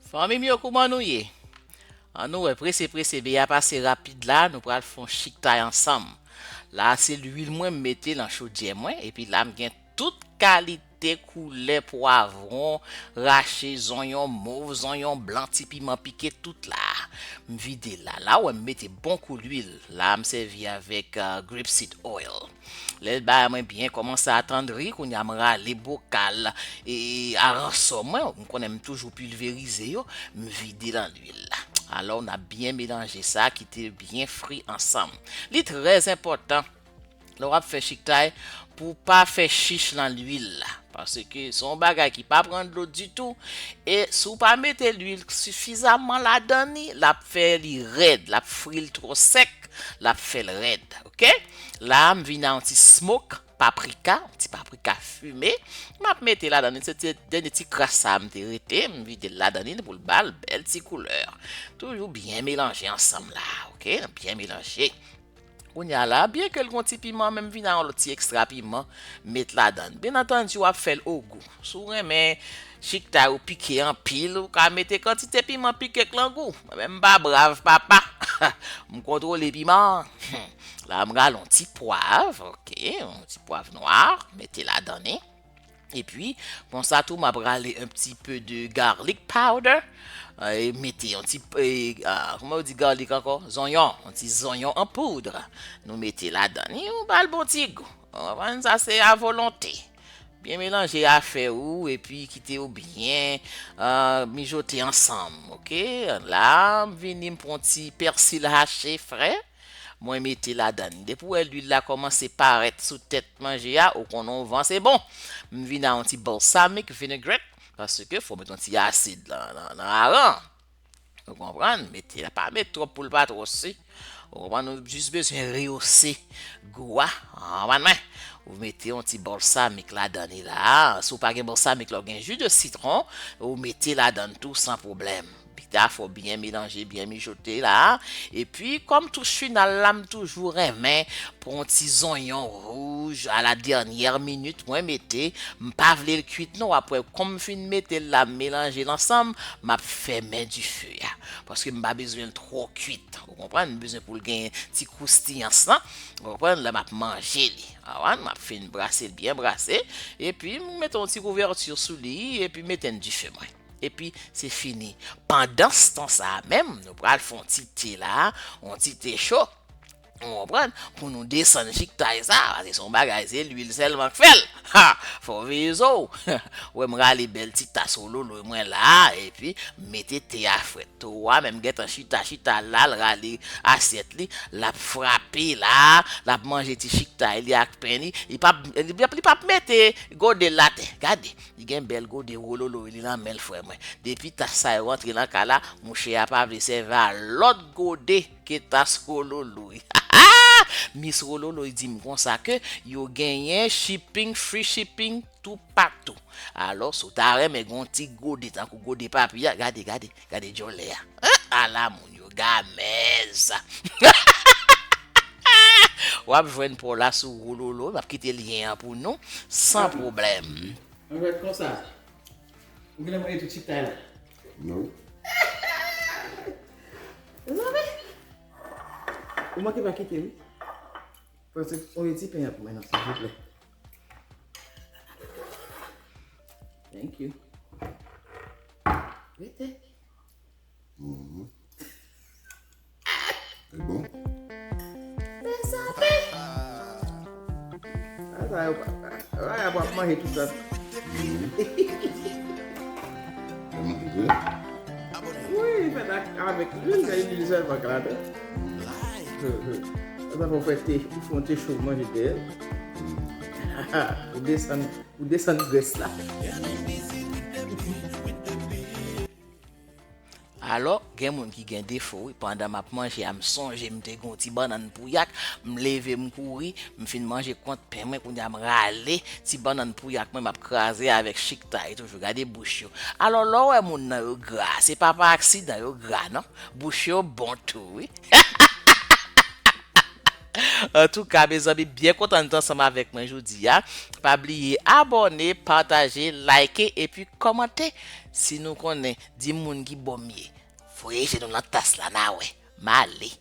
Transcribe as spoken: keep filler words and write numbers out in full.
Fanmi m yo, kouman nou ye? Ann nou wè, prese prese, bèy a pase rapid la, nou pral fè yon chiktay ansanm. La se lwil mwen m mete nan chodyè mwen, epi la m gen tout kalite koulè pwavwon, rache, zonyon mov, zonyon blan, ti piman pike, tout la. M vide la. La ou wè m mete bon kou lwil. La m sèvi avèk, euh, grapeseed oil. Lè bagay mwen byen kòmanse atandri, kounye a m rale bokal e aransò mwen, m konnen m toujou pilverize yo, m vide nan lwil la. Alò, n ap byen melanje sa, kite l byen fri ansanm. Li trè enpòtan, lè w ap fè chiktay, pou w pa fè chich nan lwil la. Paske se yon bagay ki pa pran dlo ditou. E si w pa mete lwil sifizamman ladan li, l ap fè li rèd, l ap fri l twò sèk, l ap fè l rèd, oke? La, m vin a yon ti smoke paprika, yon ti paprika fime. M ap mete ladan li, se ti dènye ti kras sa a m te rete, m vide l ladan li pou l ba l bèl ti koulè. Toujou byen melanje ansanm la, oke? Byen melanje. Kounye a la, byen ke l gon ti piman, men m vin a yon lòt ti ekstra piman, met ladan. Byen antandi, w ap fè l o gou. Si w renmen chiktay ou pike anpil, ou ka mete kantite piman pike k lan gou. Mwen menm m pa brav, papa. M kontwole piman. La, m rale yon ti pwav, oke, yon ti pwav nwa, mete ladan li. Epi, konsa tou, m ap rale un petit peu de garlic powder. E mete yon ti, e, ah, kòman yo di garlic ankò? Zonyon, yon ti zonyon an poud. Nou mete ladan li, ou ba l bon ti gou. Ou konprann? Sa se a volonte. Byen melanje afè ou, epi kite yo byen, ah, mijote ansanm, oke? La, m vini, m pran yon ti pèsi hache frè. Mwen mete ladan li. Depi w wè lwil la kòmanse parèt sou tèt manje a, ou konnen yon van se bon. M vin a yon ti balsamic vinaigrette, paske fò w met yon ti asid nan, nan, nan aran. Ou konprann? Mete la, pa met twòp pou l pa twò si. Ou konprann? Ou jis bezwen reyose gou a. Ou konprann mwen? Ou mete yon ti balsamic ladan li la. Si w pa gen balsamic la, ou gen ji de sitwon, ou mete ladan tou san pwoblèm. Pita fò byen melanje, byen mijote la. Epi, kòm touch final la, m toujou renmen pran yon ti zonyon wouj a la dènyè minit, mwen mete, m pa vle l kwit non, w ap wè, kòm m fin mete l la, m melanje l ansanm, m ap fèmen dife a. Paske m pa bezwen l twò kwit. Ou konprann? M bezwen pou l gen ti kroustiyans lan. Ou konprann? Lè m ap manje li. Ou konprann? M ap fin brase l, byen brase. Epi, m mete yon ti kouvèti sou li, epi m etenn dife mwen. Epi, se fini. Pandanstan sa a menm, nou pral fè yon ti te la, yon ti te cho. Ou konprann? Pou nou desann chiktay sa, paske se yon bagay, se lwil sèlman k fè l. Ha! Fò w veye zo w. Wè, m rale bèl ti tas wololo mwen la, epi m mete te a frèt. Toro a menm gentan chita, chita la, l rale asyèt li, l ap frape la, l ap manje ti chiktay li ak pen li. Li p ap, li p ap, li p ap mete gode l atè. Gade, li gen bèl gode wololo li nan men l, frè mwen. Depi tas sa yo rantre nan kay la, mouche a pa vle sèvi a lòt gode ke tas wololo. Mis Wololo di m konsa ke yo genyen shipping, free shipping, toupatou. Alò, si w ta renmen gen yon ti gode tankou gode papi a, gade, gade, gade djòlè a. Hein? Ala moun yo gamèz. W ap jwenn pa w la sou Wololo, m ap kite lyen an pou nou, san pwoblèm. An fèt, konsa, ou genlè manje tout chiktay la? Non. Mezanmi, ou manke pa kite, wi. Prese, on ti pen an pou mwen, non, silvouplè. Thank you. Rete. Mhm. E bon? Mezanmi! Sa yo pa, sa yo pa manje tout sa. Mhm. Tèlman ki vre? Wi, li fèt ak, avèk lwil, se lwil sèlman k ladan. Sa fè w fè te, ou fè yon te cho manje deyè. Ou desann, ou desann grès la. Alò, gen moun ki gen defo, wi. Pandan m ap manje a, m sonje m te gen yon ti bannann pouyak, m leve, m kouri, m fin manje kont pen mwen, kounye a m rale ti bannann pouyak mwen, m ap kraze avèk chiktay toujou. Gade bouch yo. Alò, lè w wè moun nan yo gra, se pa pa aksidan yo gra, non. Bouch yo bon tou, wi. Antouka, mezanmi, byen kontan nou t ansanm avèk mwen jodi a. Pa bliye abòne, pataje, like epi kòmante. Si nou konnen, di moun ki bò m ye. Voye je nou nan tas la, n a wè. M ale.